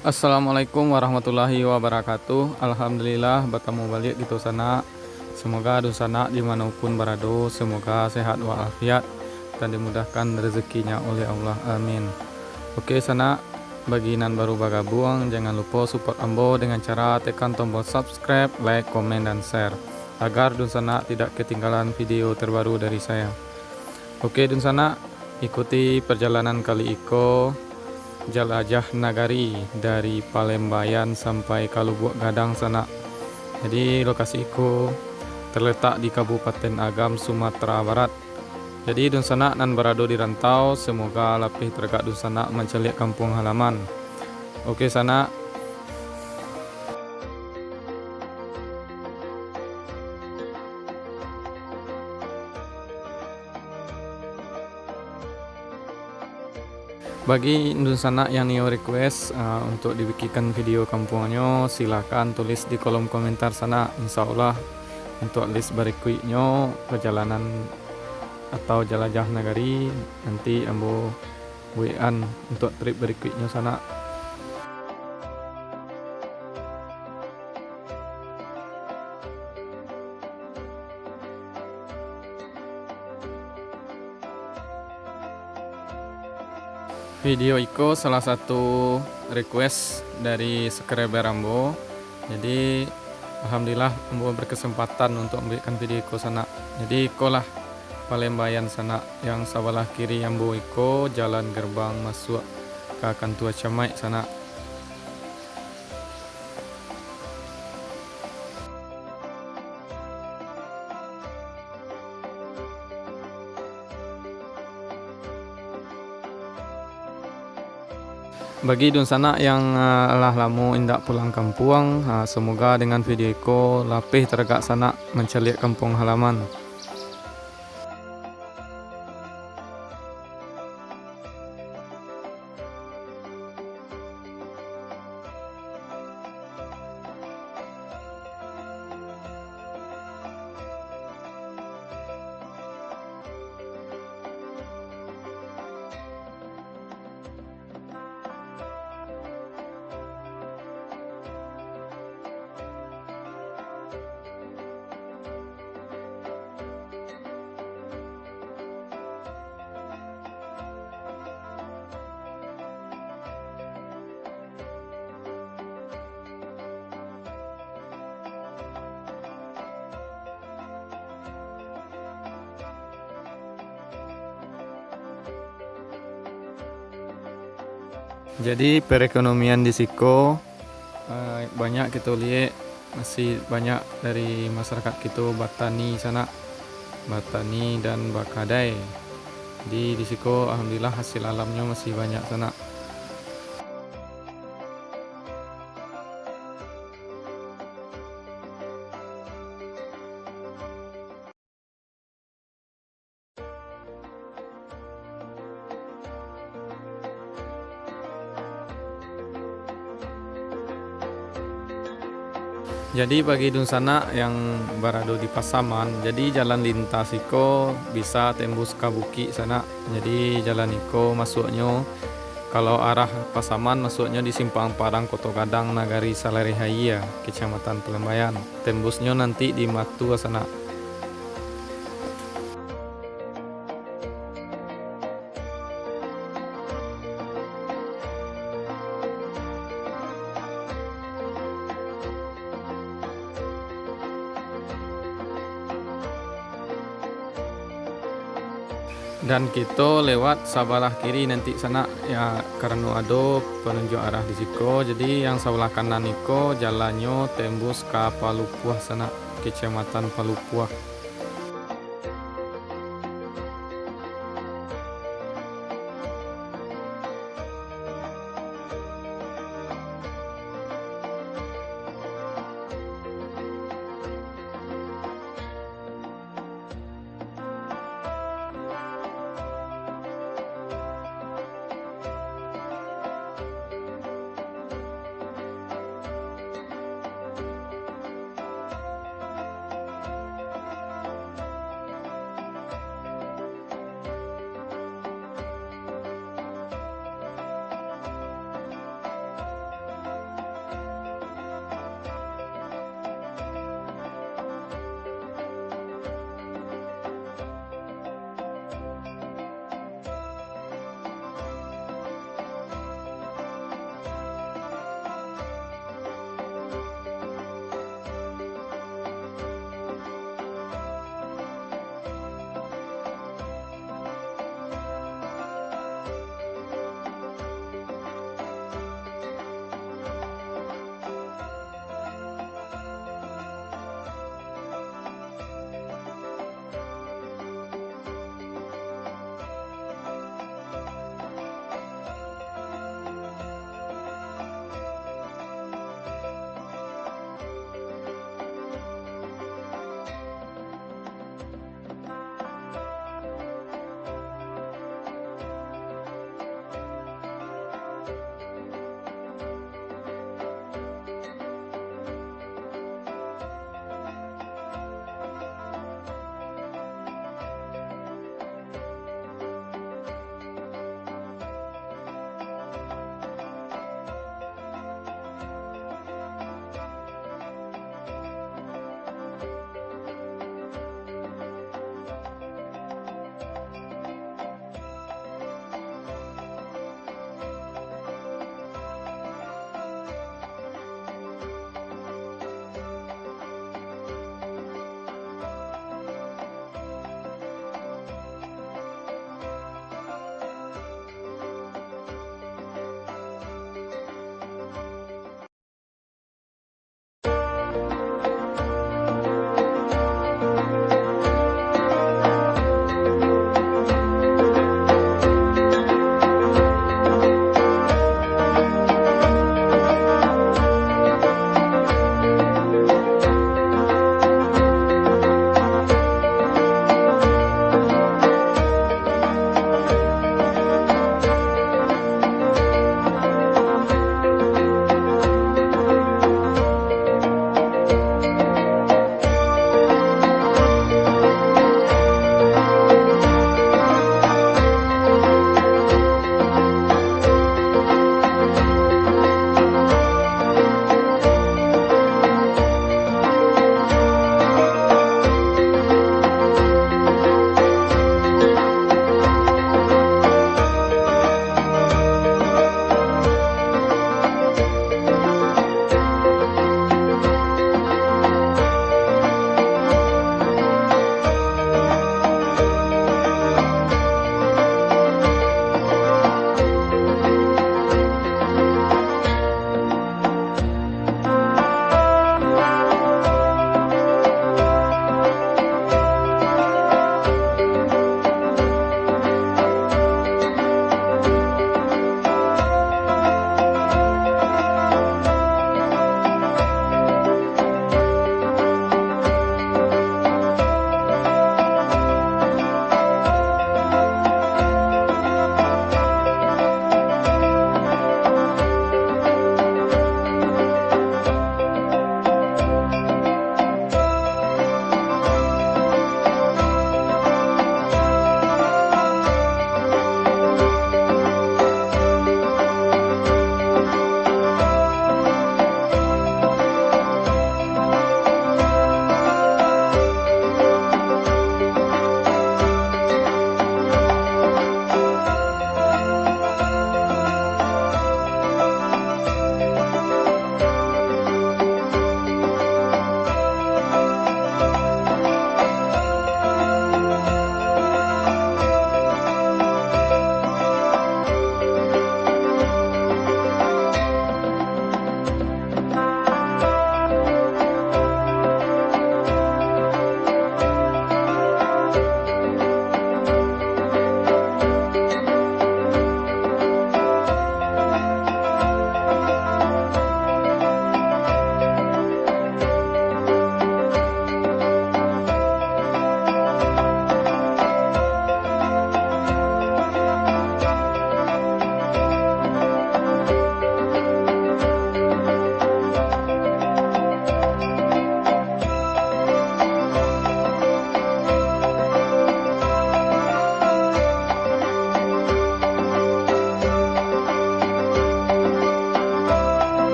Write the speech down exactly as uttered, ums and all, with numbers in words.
Assalamualaikum warahmatullahi wabarakatuh. Alhamdulillah, batamu baliak kito sanak. Semoga dunsanak di mano pun barado, semoga sehat walafiat dan dimudahkan rezekinya oleh Allah. Amin. Oke sanak, bagi nan baru bagabuang, jangan lupo support ambo dengan cara tekan tombol subscribe, like, komen, dan share, agar dunsanak tidak ketinggalan video terbaru dari saya. Oke dunsanak, ikuti perjalanan kali iko, Jalajah Nagari dari Palembayan sampai ka Lubuak Gadang sanak. Jadi lokasi iko terletak di Kabupaten Agam, Sumatera Barat. Jadi dunsanak nan barado di rantau, semoga lapeh taragak dunsanak mancaliak kampuang halaman. Oke sanak. Bagi dunsanak yang nio request, ah, untuk dibikinkan video kampuangnyo, silakan tulis di kolom komentar sanak. Insya Allah, untuk list barikuiknyo, perjalanan atau Jalajah Nagari, nanti ambo W A-an untuk trip barikuiknyo sanak. Video iko salah satu request dari subscriber ambo. Jadi, alhamdulillah, ambo berkesempatan untuk mambuekkan video iko sanak. Jadi, ikolah Palembayan sanak, yang sabalah kiri ambo iko jalan gerbang masuak ka kantua camaik sanak. Bagi dunsanak yang, ah, lah lamo indak pulang kampuang, ah, semoga dengan video iko lapeh taragak sanak mancaliak kampuang halaman. Jadi, perekonomian di siko, eh, banyak kito liek, masih banyak dari masyarakat kito batani sanak, batani dan bakadai. Jadi, di siko alhamdulillah hasil alamnyo masih banyak sanak. Jadi, bagi dunsanak yang barado di Pasaman, jadi jalan lintas iko bisa tembus ka bukik sanak. Jadi, jalan iko masuaknyo, kalau arah Pasaman, masuaknyo di Simpang Padang Koto Gadang, Nagari Salareh Aia, Kecamatan Palembayan. Tembusnyo nanti di Matua sanak. Dan kito lewat sabalah kiri nanti sanak, ya, karano ado panunjuak arah di siko, jadi yang sabalah kanan iko jalannyo tembus ka Palupuah sanak, Kecamatan Palupuah.